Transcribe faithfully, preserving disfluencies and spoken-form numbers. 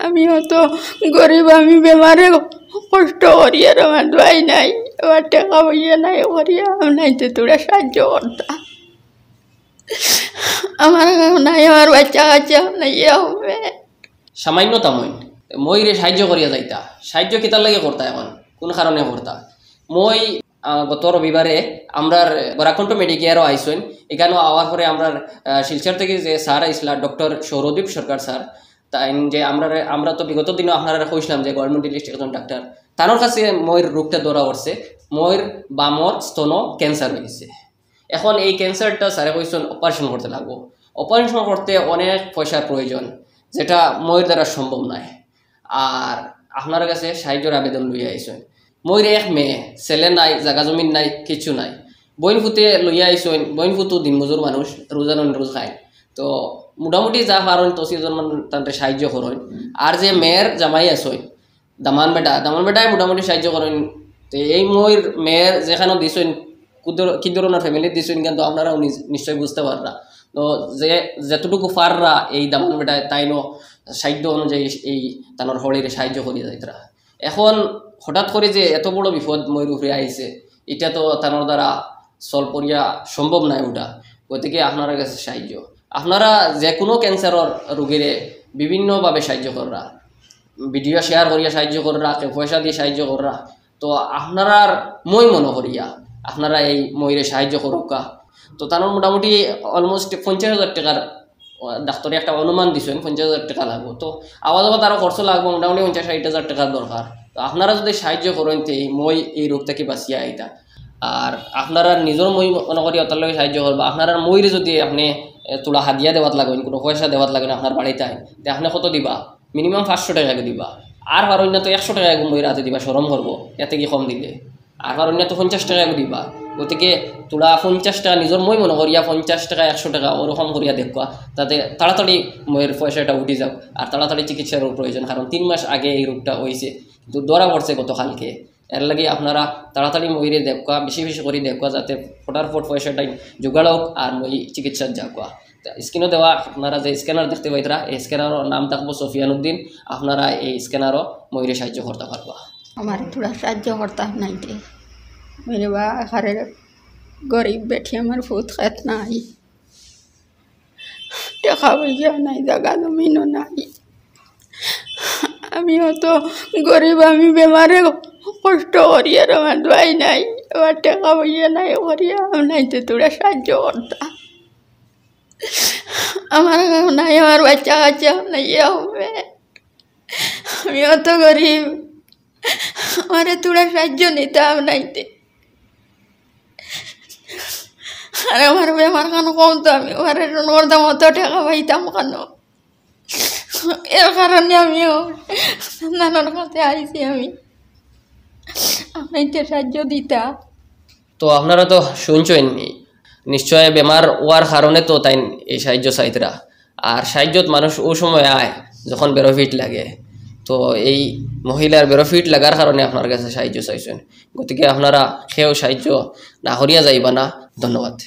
আমি অত গরিব, আমি বেমারে কষ্ট করি আর আমার দোয়াই নাই, আমার টেকা পয়সা নাই, করিয়া আপনাইতে তোরা সাহায্য করতা। আমার কেউ নাই, আমার বাচ্চা কাচ্চা নাই, ইয়া হবে। সামান্য তামইন মইরে সাহায্য করিয়া যাইতা। সাহায্য কিতার লাগি করতা? এখন কোন কারণে করতা? মই আহ, গত রবিবারে আমরার বরাকণ্ঠ মেডিকেয়ারও আইসইন। এখানেও আওয়ার পরে আমরার আহ, শিলচর থেকে যে স্যার আইসলা, ডক্টর সৌরদীপ সরকার স্যার, তাই যে আমরা আমরা তো বিগত দিনও আপনারা কইছিলাম যে গভর্নমেন্ট লিস্ট একজন ডাক্তার, তার কাছে মইর রোগটা ধরা পড়ছে, মইর বামর স্তন ক্যান্সার হয়েছে। এখন এই ক্যান্সারটা স্যারে কইছেন অপারেশন করতে লাগবো। অপারেশন করতে অনেক পয়সার প্রয়োজন, যেটা মইর দ্বারা সম্ভব নয়। আর আপনার কাছে সাহায্যর আবেদন লইয়া আইসইন। মইর এক মেয়ে, ছেলে নাই, জাগা জমিন নাই, কিচ্ছু নাই। বইন ফুতে লইয়া আইসইন। বইন ফুতু দিনমজুর মানুষ, রোজা নন রোজ খায়। তো মোটামুটি যা পারইন তো সিজন তানরে সাহায্য করইন। আর যে মেয়ের জামাই আছইন, দামান বেটা, দামান বেটায় মোটামুটি সাহায্য করইন। তো এই মইর মেয়ের যেখানে দিছইন, কুদর- কি ধরনের ফ্যামিলি দিছইন, কিন্তু আপনারাও নিজ- নিশ্চয় বুঝতে পাররা। তো যে যতটুকু পাররা এই দামান বেটায় তাইনও সাধ্য অনুযায়ী এই তানর হরিরে সাহায্য করিয়া যাইতরা। এখন হঠাৎ করে যে এত বড় বিপদ মইর উপরে আইছে, এটা তো তানর দ্বারা সলভ করিয়া সম্ভব নয় ওটা। গতিকে আপনারা কাছে সাহায্য, আপনারা যে কোনো ক্যান্সারর রোগীরে বিভিন্নভাবে সাহায্য কররা, ভিডিও শেয়ার করিয়া সাহায্য কররা, কেউ পয়সা দিয়ে সাহায্য কররা। তো আপনারার মই মনে করিয়া আপনারা এই মইরে সাহায্য করুক্কা। তো তানর মোটামুটি অলমোস্ট পঞ্চাশ হাজার টাকার ডাক্তারে একটা অনুমান দিছইন, পঞ্চাশ হাজার টাকা লাগবো। তো আওয়া যাওয়াত আরও খরচ লাগবো, মোটামুটি পঞ্চাশ ষাট হাজার টাকার দরকার। তো আপনারা যদি সাহায্য করইন তে মই এই রোগ থাকি বাঁচিয়া আইতা। আর আপনারা নিজর মই মনে করি অতার লগে সাহায্য করবা। আপনারা মইরে যদি আপনি এ, তোলা হাদিয়া দেওয়াত লাগইন, কোনো পয়সা দেওয়াত লাগইন আপনার বাড়িত আইন, তে আপনি কত দিবা? মিনিমাম পাঁচশো টাকা দিবা। আর পারইন না তো একশো টাকা এগু মইর আতে দিবা, শরম করবো, এতে কি কম দিলে? আর পারইন না তো পঞ্চাশ টাকা এগু দিবা। গতিকে তোলা পঞ্চাশ টাকা নিজর মই মনে করিয়া পঞ্চাশ টাকা, একশো টাকা ওরকম করিয়া দেখবা, যাতে তাড়াতাড়ি মইর পয়সাটা উঠি যাক আর তাড়াতাড়ি চিকিৎসার প্রয়োজন, কারণ তিন মাস আগে এই রোগটা হইছে, কিন্তু ধরা পড়ছে গতকালকে। এর লাগি আপনারা তাড়াতাড়ি মইরে দেখবা, বেশি বেশি করি দেখবা, যাতে ফটাফট পয়সাটা জোগাড় হোক আর মই চিকিৎসাত যাওয়া। স্ক্রিনও দেওয়া আপনারা যে স্ক্যানার দেখতে পাইতরা, এই স্ক্যানারর নাম থাকবো সফিয়ান উদ্দিন। আপনারা এই স্ক্যানারও মইরে সাহায্য করতে পারবা। আমার তোরা সাহায্য করতা নাই দে। মেরে বা আরে গরিব বেটি, আমার ফুত খেত নাই, টেকা পয়সা নাই, জাগা জমিনও নাই। আমি অত গরিব, আমি বেমারে কষ্ট করি আর আমার দোয়াই নাই, আমার টেকা পয়সা নাই, করিয়া আপনাইতে তোরা সাহায্য করতা। আমার কেউ নাই, আমার বাচ্চা কাচ্চা নাই, ইয়া হবে। আমি অত গরিব, আমারে তোরা সাহায্য নিতাম নাইতে। আর আমার বেমার খান কম তো, আমি অপারেশন করতাম, অত টেকা পাইতাম কেন? এর কারণে আমিও নানার কাছে আইছি, আমি আপনাইতে সাহায্য দিতা। তো আপনারা তো শুনছইন নি, নিশ্চয় বেমার হওয়ার কারণে তো তাই এই সাহায্য চাইতরা। আর সাহায্যত মানুষ ও সময় আয় যখন বেরোফিট লাগে। তো এই মহিলার বেরোফিট লাগার কারণে আপনার কাছে সাহায্য চাইছইন। গতিকে আপনারা কেউ সাহায্য না করিয়া যাইবা না। ধন্যবাদ।